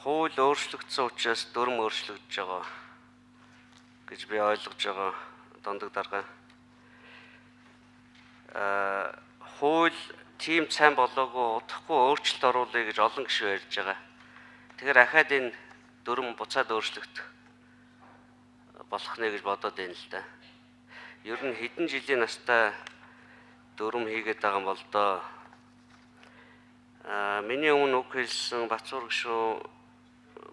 Хууль өөрчлөгдсөн учраас дүрэм өөрчлөгдөж байгаа гэж би ойлгож байгаа, Дондог дарга. Хууль тийм сайн болоогүй, удахгүй өөрчлөлт оруулъя гэж олон гишүүн ярьж байгаа. Тэгэхээр ахаад энэ дүрэм буцаад өөрчлөгдөх болох нэ гэж бодоод байна л да. Ер нь хэдэн жилийн настай дүрэм хийгээд байгаа юм бол доо. Миний өмнө үг хэлсэн Бацуур гишүүн,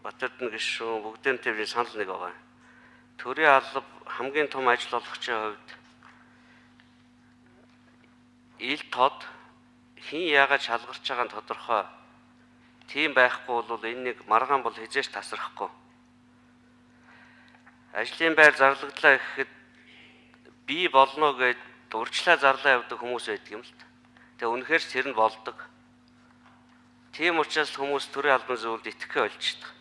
Батэрдэн гишүүн бүгдийн төвийн санал нэг байгаа. Төрийн алба хамгийн том ажил олгогчийн хувьд ил тод хэн яагаад шалгарч байгаа нь тодорхой. Тийм байхгүй бол энэ нэг маргаан бол хэзээ ч тасрахгүй. Ажлын байр зарлагдлаа гэхэд би болно гэд урьдчилаа зарлаа явдаг хүмүүс байдаг юм л та. Тэгээ үнэхээр тэр нь болдог. Тийм учраас хүмүүс төрийн албан зөвлөлд итгэхээ болчихдог.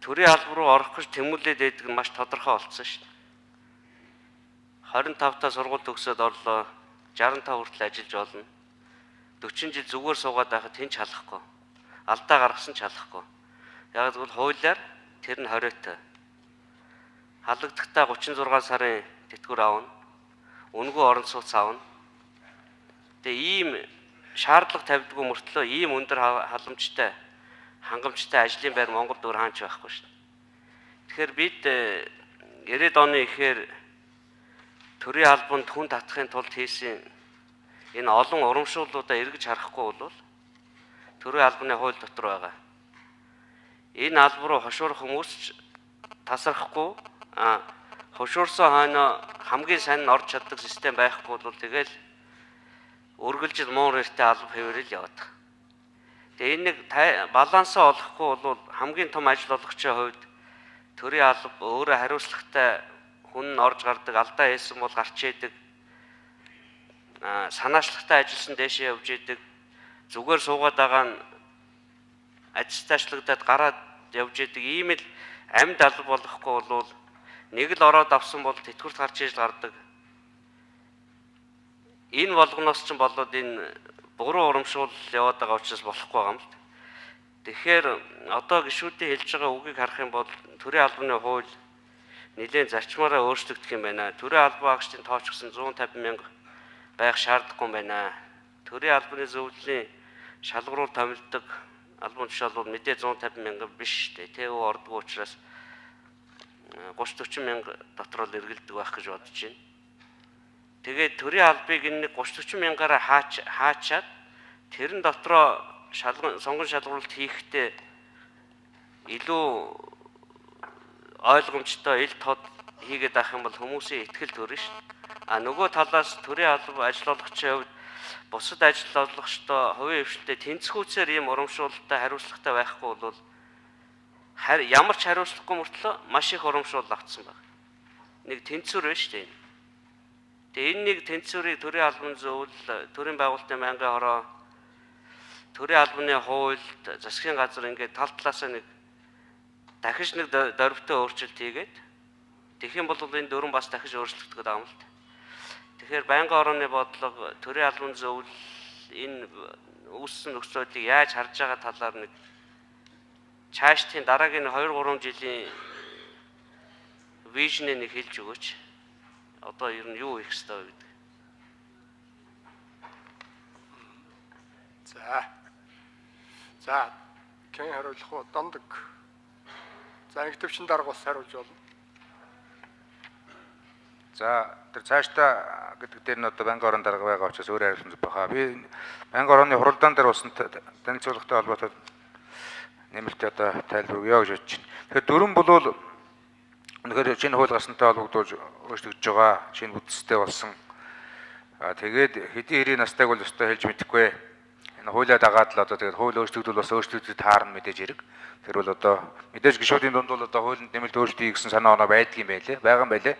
Төрийн алба руу орох гэж тэмүүлээд байдаг нь маш тодорхой болсон шүү дээ. 25 та сургууль төгсөөд орлоо. 65 хүртэл ажиллаж болно. 40 жил зүгээр суугаад байхад хэн ч халахгүй. Алдаа гаргасан ч халахгүй. Яг гэвэл хуулиар тэр нь хориотой. Халагдахдаа 36 сарын тэтгэвэр авна. Үнэгүй орон сууц авна. Тэгээ ийм шаардлага тавьдгүй мөртлөө ийм өндөр халамжтай, хангамжтай ажлын байр Монголд өөр хаач байхгүй шүү дээ. Тэгэхээр бид 90-ад оны ихээр төрийн албанд хүн татахын тулд хийсэн энэ олон урамшууллуудаа эргэж харахгүй бол төрийн албаны хууль дотор байгаа. Энэ алба руу хошуурах хүмүүс ч тасрахгүй, хошуурсан хойноо хамгийн сайн нь орж чаддаг систем байхгүй бол тэгэл үргэлжил муу нэртэй алба хэврэл яваад. Тэгээ энэ нэг балансаа олохгүй бол хамгийн том ажил олгогчийн хувьд төрийн алба өөрөө хариуцлагатай хүн нь орж гардаг, алдаа хийсэн бол гарч идэг, санаачлагтай ажилласан дээшээ явж идэг, зүгээр суугаад байгаа нь ажилтаачлагдаад гараад явж идэг. Ийм л амьд алба болохгүй бол нэг л ороод авсан бол тэтгэврт гарч иж гардаг. Энэ болгоноос ч болоод энэ буруу урамшуул яваад байгаа учраас болохгүй байгаа юм л. Тэгэхээр одоо гишүүдийн хэлж байгаа үгийг харах юм бол төрийн албаны хууль нэлээд зарчмаараа өөрчлөгдөх юм байна. Төрийн албан агчдын тооч гэсэн 150 мянга байх шаардлагагүй юм байна. Төрийн албаны зөвлөлийн шалгаруул томилдог албан тушаал бол мэдээ 150 мянга биш шүү дээ. ТВ ордгоо учраас 30 40 мянга дотор л эргэлдэг байх гэж бодож байна. Тэгээд төрийн албыг энэ нэг 30 40 мянгаараа хаачаад тэрэн дотроо сонгон шалгаруулалт хийхдээ илүү ойлгомжтой, ил тод хийгээд авах юм бол хүмүүсийн итгэл төрнө шүү дээ. А нөгөө талаас төрийн алба ажил олгогчийн хувьд бусад ажил олгогчдоо хувийн хвшилтэд тэнцвүүцээр ийм урамшуулалтай, хариуцлагатай байхгүй бол ямар ч хариуцлагагүй мөртлөө маш их урамшуул авцсан байна. Нэг тэнцвэр байна шүү дээ. Тэгээ энэ нэг тэнцвэрийг төрийн албан зөвлөл, төрийн байгуулалтын байнгын хороо, төрийн албаны хуульд, засгийн газар ингээд тал талаасаа нэг дахиж нэг дөрвтэй өөрчлөлт хийгээд тэгэх юм бол энэ дүрэм бас дахиж өөрчлөгдөх гэдэг юм л та. Тэгэхээр байнгын орооны бодлого, төрийн албан зөвлөл энэ үүссэн нөхцөлийг яаж харж байгаа талаар нэг цаашдын дараагийн 2 3 жилийн вижнээ нэг хэлж өгөөч. Одоо ер нь юу хийх ёстой вэ гэдэг. За. За, хэн хариулах вэ? Дондог. За, анги төвчин дарга бас хариулж болно. За, тэр цаашдаа гэдэг дээр нь одоо байнгын орон дарга байгаа учраас өөр хариулсан зүг баха. Би байнгын орооны хуралдаан дээр болсон танилцуулгатай холбоотой нэмэлт одоо тайлбар өгье гэж бодож байна. Тэгэхээр дүрэм болвол үнэхээр шинэ хууль гарсантай холбогдуулж өөрчлөгдөж байгаа, шинэ бүтцтэй болсон. Тэгээд хэдийн хэрийн настайг бол өстой хэлж мэдэхгүй. Энэ хуулиа дагаад л одоо тэгээд хууль өөрчлөгдөл бас өөрчлөгдөж таарна мэдээж хэрэг. Тэр бол одоо мэдээж гишүүдийн дунд бол одоо хуулинд нэмэлт өөрчлөлт хийх гэсэн санаа оноо байдгийн байлээ. Байгаа юм байлээ.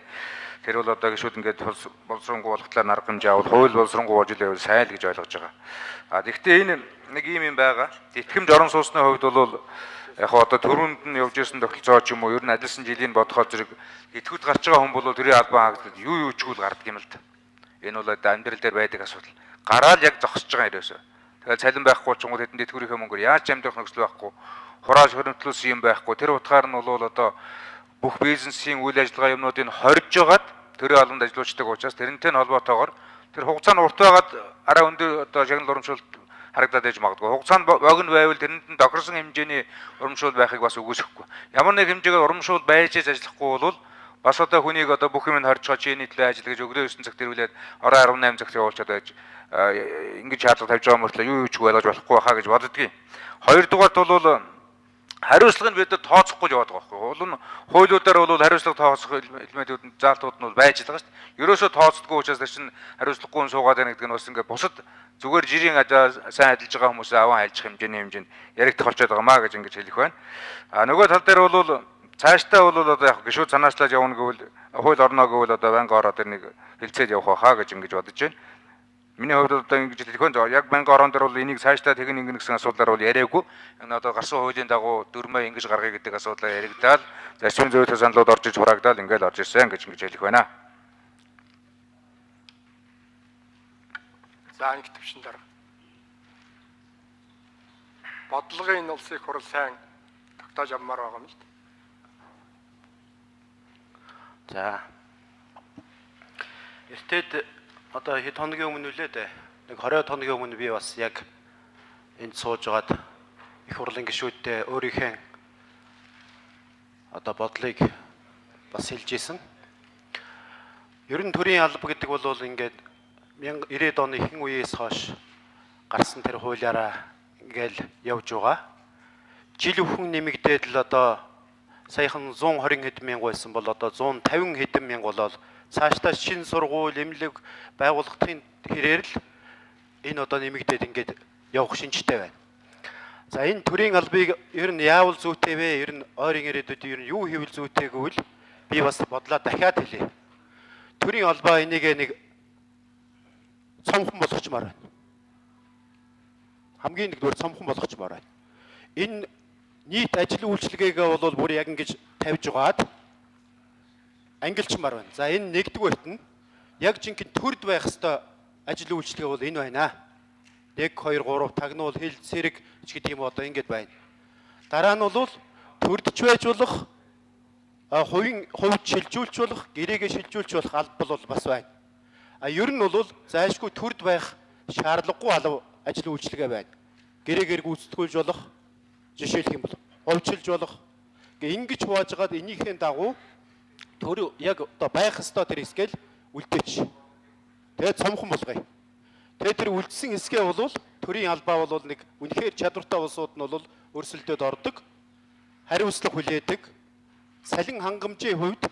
Тэр бол одоо гишүүд ингээд боловсронгуй болох талаар арга хэмжээ авал хууль боловсронгуй болж ирэвэл сайн л гэж ойлгож байгаа. Тэгэхдээ энэ нэг ийм юм байгаа. Тэтгэмж орон сууцны хувьд бол яг одоо төрөнд нь явж исэн тогтолцоо ч юм уу ер нь ажилласан жилийн бодохоор зэрэг идэвхүйд гарч байгаа хүн бол төрийн албан хаагдаад юу юу ч үл гардаг юм л да. Энэ бол одоо амьдрал дээр байдаг асуудал. Гараал яг зогсож байгаа ерөөсөө. Тэгээд цалин байхгүй болчингууд хэдэн тэтгэврийнхээ мөнгөөр яаж амьдрах нөхцөл байхгүй, хурааж хоримтлуулсан юм байхгүй. Тэр утгаар нь бол одоо бүх бизнесийн үйл ажиллагаа юмнуудыг хорж жагаад төрийн албанд ажиллуулдаг учраас тэрнтэй нь холбоотойгоор тэр хугацаа нь урт байгаад арай өндөр одоо шагнал урамшуулалт харагдаад байж магадгүй. Хугацаа нь богино байвал тэрэнд нь тохирсон хэмжээний урамшуул байхыг бас үгүйсэхгүй. Ямар нэг хэмжээгээр урамшуул байж ажиллахгүй бол бас одоо хүнийг одоо бүх юм нь хорж байгаа чи энэ төлөө ажил гэж өглөө 9 цагт ирүүлээд орой 18 цагт явуулчаад байж ингэж шаардлага тавьж байгаа мөртлөө юу юу ч ойлгож болохгүй байхаа гэж боддгийн. Хоёрдугаарт бол хариуцлага нь бид нар тооцохгүй яваад байгаа байхгүй. Уул нь хуулиудаар бол хариуцлага тооцох элементүүд нь заалтууд нь бол байж байгаа шүү дээ. Ерөөсөө тооцдоггүй учраас тэр чинь хариуцлагагүй нь суугаад байна гэдэг нь бас ингээд бусад зүгээр жирийн сайн ажиллаж байгаа хүмүүсээ аван хайлчих хэмжээний хэмжээнд яригдах болчиход байгаа маа гэж ингэж хэлэх байна. А нөгөө тал дээр бол цаашдаа бол одоо яг гişүүд санаачлаад явна гэвэл хууль орно гэвэл одоо байнгын ороо тэр нэг хилцээд явах байхаа гэж ингэж бодож байна. Миний хувьд одоо ингэж хэлэх вэ? Яг байнгын ороон дээр бол энийг цаашдаа тэгнэ ингэнэ гэсэн асуудлаар бол яриаггүй. Энэ одоо гарсан хуулийн дагуу дүрмээ ингэж гаргая гэдэг асуудлаар яригдаад зарчмын зөвлөх саналууд орж иж хураагдаад ингээл орж ирсэн гэж ингэж хэлэх байна. За анги төвшин дарга. Бодлогын энэ улсын хурал сайн тогтоож авмаар байгаа юм л да. За. Эртэд одоо хэд хоногийн өмнө үлээ дээ. Нэг 20 хоногийн өмнө би бас яг энд сууж байгаад их хурлын гишүүдтэй өөрийнхөө одоо бодлыг бас хэлж исэн. Ер нь төрийн алба гэдэг бол ингээд 1090-ад оны ихэнх үеэс хойш гарсан тэр хуулиараа ингээл явж байгаа. Жил өвхөн нэмэгдээд л одоо саяхан 120 хэдэн мянга байсан бол одоо 150 хэдэн мянга болоод цаашдаа шинэ сургууль, эмнэлэг байгууллагын хэрээр л энэ одоо нэмэгдээд ингээд явах шинжтэй байна. За энэ төрийн албыг ер нь яавал зүйтэй вэ? Ер нь ойрын ирээдүйд ер нь юу хийвэл зүйтэй гэвэл би бас бодлоо дахиад хэлье. Төрийн албаа энийг нэг цомхон болгочмоор байна. Хамгийн нэгдүгээр цомхон болгочмоор байна. Энэ нийт ажил үйлчилгээгээ бол бүр яг ингэж тавьж угаад ангилчмаар байна. За энэ нэгдүгээрт нь яг жинхэнэ төрд байх ёстой ажил үйлчилгээ бол энэ байна. 1 2 3 тагнуул хил цэрэг ч гэдэг юм одоо ингэж байна. Дараа нь бол төрдч байж болох хувийн хувьд шилжүүлж болох, гэрээгээ шилжүүлж болох алба бол бас байна. А ер нь бол зайлшгүй төрд байх шаардлагагүй алба ажил үйлчилгээ байна. Гэрээгээр гүйцэтгүүлж болох, жишээлх юм бол хувьчилж болох. Ингээ ингэж хувааж хагаад энийхээ дагуу төр яг одоо байх ёстой тэр хэсгээл үлдээч. Тэгээд цомхон болгоё. Тэгээд тэр үлдсэн хэсгээ бол төрийн албаа бол нэг үнэхээр чадвартай улсууд нь бол өрсөлдөөд ордог, хариуцлага хүлээдэг, салин хангамжийн хувьд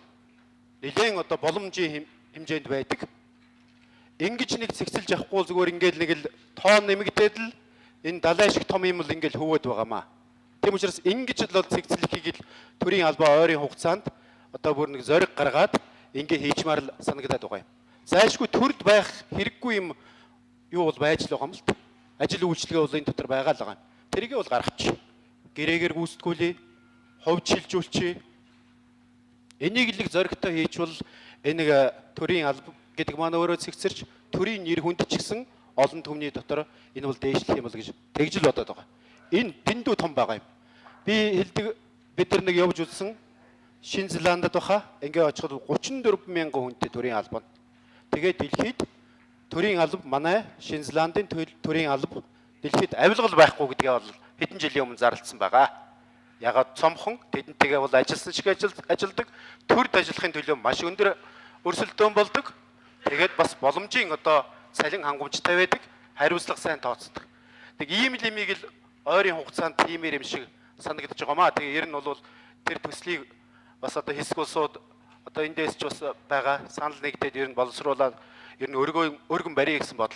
нэлээд одоо боломжийн хэмжээнд байдаг. Ингэж нэг цэгцэлж авахгүй зүгээр ингээл нэг л тоон нэмэгдээд л энэ далай шиг том юм л ингээл хөвөөд байгаамаа. Тийм учраас ингэж л бол цэгцлэхийг л төрийн албаа ойрын хугацаанд одоо бүр нэг зориг гаргаад ингээ хийчмаар л санагдаад байгаа юм. Зайлшгүй төрд байх хэрэггүй юм юу бол байж л байгаа юм л та. Ажил үйлчилгээ бол энэ дотор байгаа л байгаа юм. Тэрийг бол гаргачих. Гэрээгээр гүйцэтгүүлье, хувьд шилжүүлчихье. Энийг л нэг зоригтой хийчвэл энэ нэг төрийн алба гэдэг маань өөрөө цэгцэрч төрийн нэр хүнд ч гэсэн олон түмний дотор энэ бол дээшлэх юм бол гэж тэгж л бодоод байгаа. Энэ дэндүү том байгаа юм. Би хэлдэг, бид нар нэг явж үзсэн Шинэ Зеландд баха ингээ очиход 34 мянган хүнтэй төрийн алба. Тэгээд дэлхийд төрийн алба манай Шинэ Зеландын төрийн алба дэлхийд авилгал байхгүй гэдгээ бол хэдэн жилийн өмнө зарласан байгаа. Ягаад цомхон тэдэнтэйгээ бол ажилласан шиг ажилдаг, төрд ажиллахын төлөө маш өндөр өрсөлдөөн болдог. Тэгээд бас боломжийн одоо цалин хангамжтай байдаг, хариуцлага сайн тооцдог. Тэг ийм л имийг л ойрын хугацаанд тиймэр юм шиг санагдаж байгаамаа. Тэгээ ер нь бол тэр төслийг бас одоо хэсэг улсууд одоо эндээс ч бас байгаа санал нэгдээд ер нь боловсруулад ер нь өргөн барья гэсэн бодол